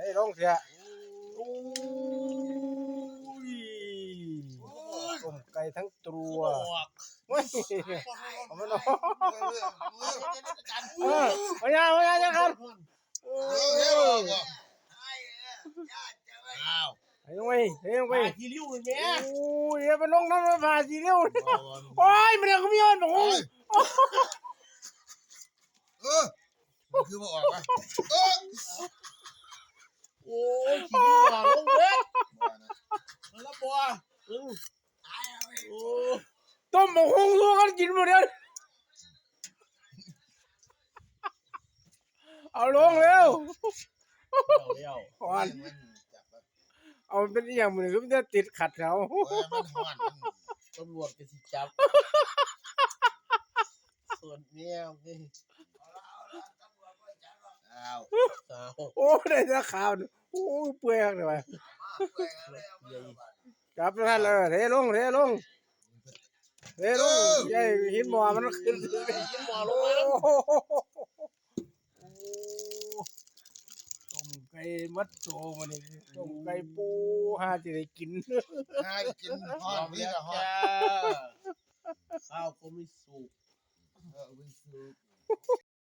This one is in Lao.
ໄດ້ລອງເທື່ອ. ໂອ້ຍ ຕົ້ມໄກ່ທັງຕົວ. ໂອ້ຍ ເອົາມັນອອກ. ເອີ ເອົາຢ່າ ເອົາຢ່າ ຢ່າຄັນ. ໂອ້ຍ ເອົາລົງໄປ ເອົາລົງໄປ. ໂອ້ຍ ຢ່າໄປລົງນຳ ຜ້າຂີ້ລິ້ວ. ໂອ້ຍ ມັນກໍມີອ່ອນບັກຫຸ່ງ. ເອີ ມັນຄືບໍ່ອອກວະ. ເອີ ໂອ້ຍ ຂີ້ລິ້ວຫຼາຍລົງເບິດ. ມັນລະບໍ່ ອື ໂອ້ ຕົ້ມບັກຫຸ່ງສູ່ກັນກິນມື້ດຽວ. ເອົາລົງເລັວ. ເອົາແລ້ວ ອ່ອນ. ເອົາ ມັນເປັນອີ່ຫຍັງມື້ນີ້ ຄືມັນຈະຕິດຂັດແຖວ. ໂອ້ຍ ມັນຮ້ອນ ມັນ ຕຳຫຼວດກໍຊິຈັບ. ສ່ວນແມວນີ້ ອ້າວ ໂອ້ ໄດ້ແຕ່ຂາວ. ໂອ້ ເປື່ອຍຄັກເລີຍວ່າ. ຈັບນັ້ນເລີຍ ເທລົງ ເທລົງ ເທລົງ. ເອີ ຢ່າໃຫ້ຫີນໝໍ້ມັນຂຶ້ນ. ຫີນໝໍ້ລົງມາແລ້ວ. ໂອ້ ຕົ້ມໄກ່ໝົດໂຕມື້ນີ້. ຕົ້ມໄກ່ປູ ຫາຊິໄດ້ກິນ ຫາໄດ້ກິນ. ຮ້ອນນີ້ກໍຮ້ອນ ຂ້າວກໍມີສຸກ. ເອີ ມີສຸກ.